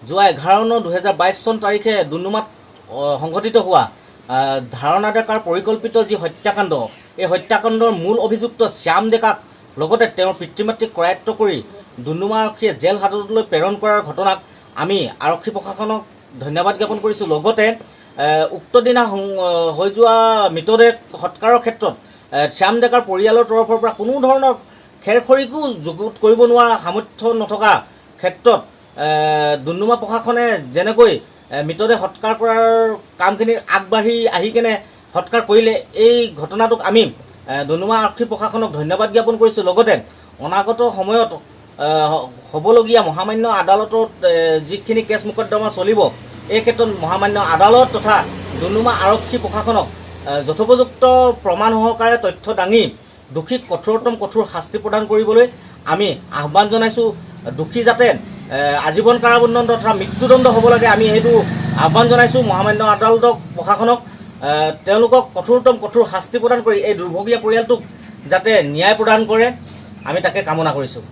যোৱা 11/9/2022 চন তাৰিখে ডুমডুমাত সংঘটিত হোৱা ধাৰণা ডেকাৰ পৰিকল্পিত যি হত্যাকাণ্ড, এই হত্যাকাণ্ডৰ মূল অভিযুক্ত শ্যাম ডেকাক লগতে তেওঁৰ পিতৃ মাতৃক কৰায়ত্ব কৰি ডুমডুমা আৰক্ষীয়ে জেল হাজতলৈ প্ৰেৰণ কৰাৰ ঘটনাক আমি আৰক্ষী প্ৰশাসনক ধন্যবাদ জ্ঞাপন কৰিছোঁ। লগতে উক্ত দিনা হৈ যোৱা মৃতদেহ সৎকাৰৰ ক্ষেত্ৰত শ্যাম ডেকাৰ পৰিয়ালৰ তৰফৰ পৰা কোনো ধৰণৰ খেৰ খৰিকো যুগুত কৰিব নোৱাৰা সামৰ্থ্য নথকা ক্ষেত্ৰত ডুমডুমা প্ৰশাসনে যেনেকৈ মৃতদেহ সৎকাৰ কৰাৰ কামখিনিত আগবাঢ়ি আহি কেনে সৎকাৰ কৰিলে, এই ঘটনাটোক আমি ডুমডুমা আৰক্ষী প্ৰশাসনক ধন্যবাদ জ্ঞাপন কৰিছোঁ। লগতে অনাগত সময়ত হ'বলগীয়া মহামান্য আদালতত যিখিনি কেছ মোকৰ্দমা চলিব, এই ক্ষেত্ৰত মহামান্য আদালত তথা ডুমডুমা আৰক্ষী প্ৰশাসনক যথোপযুক্ত প্ৰমাণ সহকাৰে তথ্য দাঙি দোষীক কঠোৰতম কঠোৰ শাস্তি প্ৰদান কৰিবলৈ আমি আহ্বান জনাইছোঁ। দোষী যাতে আজীৱন কাৰাদণ্ড তথা মৃত্যুদণ্ড হ'ব লাগে, আমি সেইটো আহ্বান জনাইছোঁ মহামান্য আদালতক, প্ৰশাসনক। তেওঁলোকক কঠোৰতম কঠোৰ শাস্তি প্ৰদান কৰি এই দুৰ্ভগীয়া পৰিয়ালটোক যাতে ন্যায় প্ৰদান কৰে, আমি তাকে কামনা কৰিছোঁ।